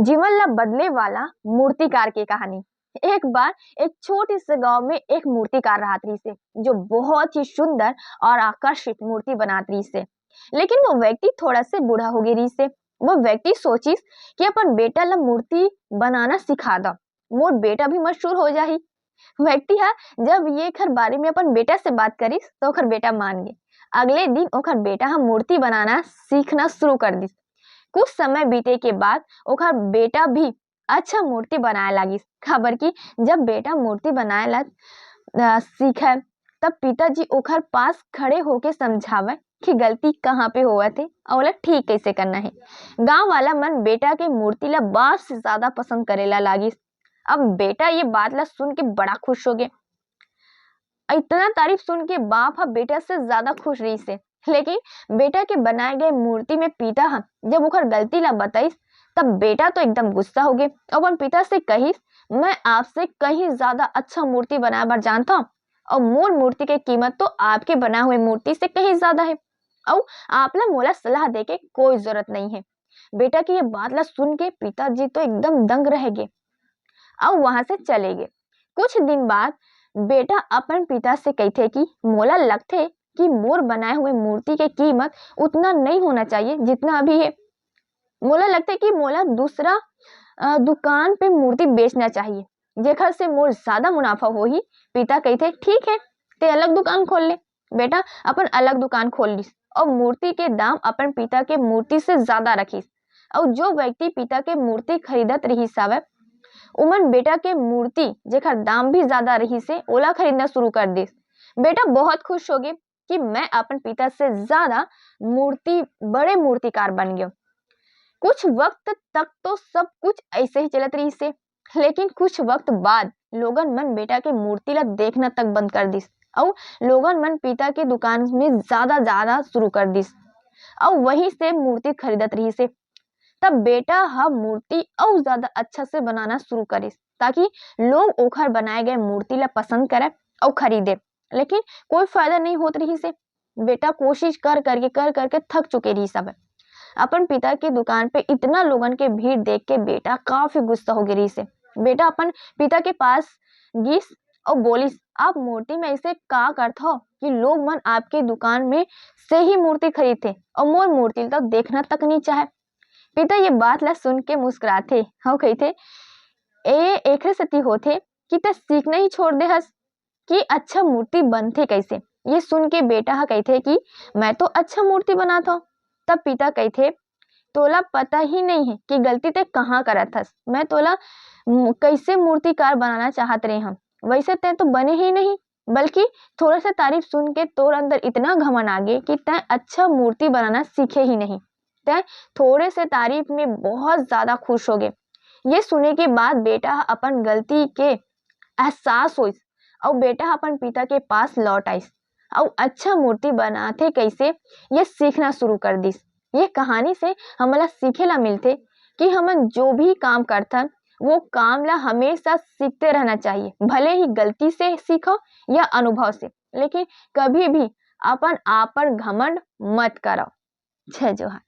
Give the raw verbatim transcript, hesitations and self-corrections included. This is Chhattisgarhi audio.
जीवन ला बदले वाला मूर्तिकार के कहानी। एक बार एक छोटे से गांव में एक मूर्तिकार रहत रहिस हे, जो बहुत ही सुंदर और आकर्षित मूर्ति बनात रहिस हे। लेकिन वो व्यक्ति थोड़ा से बूढ़ा हो गे रहिस हे। वो व्यक्ति सोचिस कि अपन बेटा ला मूर्ति बनाना सिखा दा, मोर बेटा भी मशहूर हो जाही। व्यक्ति हा जब ये एखर बारे में अपन बेटा से बात करिस, तो ओखर बेटा मान गे। अगले दिन ओखर बेटा हा मूर्ति बनाना सीखना शुरू कर दिस। कुछ समय बीते के बाद ओखर बेटा भी अच्छा मूर्ति बनाए लागिस, काबर कि जब बेटा मूर्ति बनाए ला, अ, सीखे, तब पिताजी ओखर पास खड़े होके समझावे कि गलती कहाँ पे होवत हे अउ ओला ठीक कैसे करना हे। गांव वाला मन बेटा के मूर्ति ला बाप से ज्यादा पसंद करे ला लागिस। अब बेटा ये बात ला सुन के बड़ा खुश हो गे। इतना तारीफ सुन के बाप ह बेटा से ज्यादा खुश रहिस हे। लेकिन बेटा के बनाए गए मूर्ति में पिता ह जब ओखर गलती ला बताइस, तब बेटा तो एकदम गुस्सा हो गे। अपन पिता से कहिस, "मैं आपसे कहीं ज्यादा अच्छा मूर्ति बनाए बर जानता हूँ, और मोर मूर्ति के कीमत तो आपके बनाए हुए मूर्ति से कहीं ज्यादा है, और आप ला मोला सलाह दे के कोई जरूरत नहीं है।" बेटा की ये बात ला सुन के पिताजी तो एकदम दंग रह गे, और वहां से चले गए। कुछ दिन बाद बेटा अपन पिता से कहिथे कि मोला लगथे कि मोर बनाए हुए मूर्ति के कीमत उतना नहीं होना चाहिए जितना अभी है। मोला लगथे कि मोला दूसरा, अ, दुकान पे मूर्ति बेचना चाहिए, जेखर से मोर ज्यादा मुनाफा होही। पिता कहिथे, "ठीक है, ते अलग दुकान खोल ले।" बेटा अपन अलग दुकान खोल लिस और मूर्ति के दाम अपन पिता के मूर्ति से ज्यादा रखिस। और जो व्यक्ति पिता के मूर्ति खरीदत रहिस हवय, उमन बेटा के मूर्ति, जेकर दाम भी ज्यादा रहिस हे, ओला खरीदना शुरू कर दिस। बेटा बहुत खुश हो गे कि मैं अपन पिता से ज्यादा मूर्ति, बड़े मूर्तिकार बन गयो। कुछ वक्त तक तो सब कुछ ऐसे ही चलत रहिस हे, लेकिन कुछ वक्त बाद लोगन मन बेटा के मूर्ति ला देखना तक बंद कर दिस, अउ लोगन मन पिता के दुकान में ज्यादा ज्यादा शुरू कर दिस, अउ वहीं से मूर्ति खरीदत रहिस हे। तब बेटा ह मूर्ति अउ ज्यादा अच्छा से बनाना शुरू करिस, ताकि लोग ओखर बनाए गए मूर्ति ला पसंद करे अउ खरीदे। लेकिन कोई फायदा नहीं होत रहिस हे। बेटा कोशिश कर करके, कर करके थक चुके रहिस हवय। अपन पिता के दुकान पे इतना लोगन के भीड़ देख के बेटा काफी गुस्सा हो गे रहिस हे। बेटा अपन पिता के पास गिस अउ बोलिस, "आप मूर्ति में ऐसे का करत हो कि लोग मन आपके दुकान में से ही मूर्ति खरीदथे अउ मोर मूर्ति ला तो देखना तक नहीं चाहे?" पिता ये बात ला सुन के मुस्कुराथे अउ कहिथे, "ए एकरे सेती होथे कि ते सीखना ही छोड़ दे हस कि अच्छा मूर्ति बनथे कैसे।" ये सुन के बेटा ह कहिथे कि "मैं तो अच्छा मूर्ति बनात हव।" तब पिता कहिथे, "तोला पता ही नहीं है कि गलती ते कहाँ करत हस। मैं तोला मु-, कैसे मूर्तिकार बनाना चाहत रहे हंव, वैसे ते तो बने ही नहीं, बल्कि थोड़ा सा तारीफ सुन के तोर अंदर इतना घमंड आ गे कि तैं अच्छा मूर्ति बनाना सीखे ही नहीं। तैं थोड़े से तारीफ में बहुत ज्यादा खुश हो गे।" ये सुने के बाद बेटा ह अपन गलती के एहसास होइस अउ बेटा ह अपन पिता के पास लौट आइस अउ अच्छा मूर्ति बनाथे कैसे ये सीखना शुरू कर दिस। ये कहानी से हमला सीखे ला मिलथे कि हमन जो भी काम करथन, वो काम ला हमेशा सीखते रहना चाहिए, भले ही गलती से सीखो या अनुभव से, लेकिन कभी भी अपन आप पर घमंड मत करो। जय जोहार।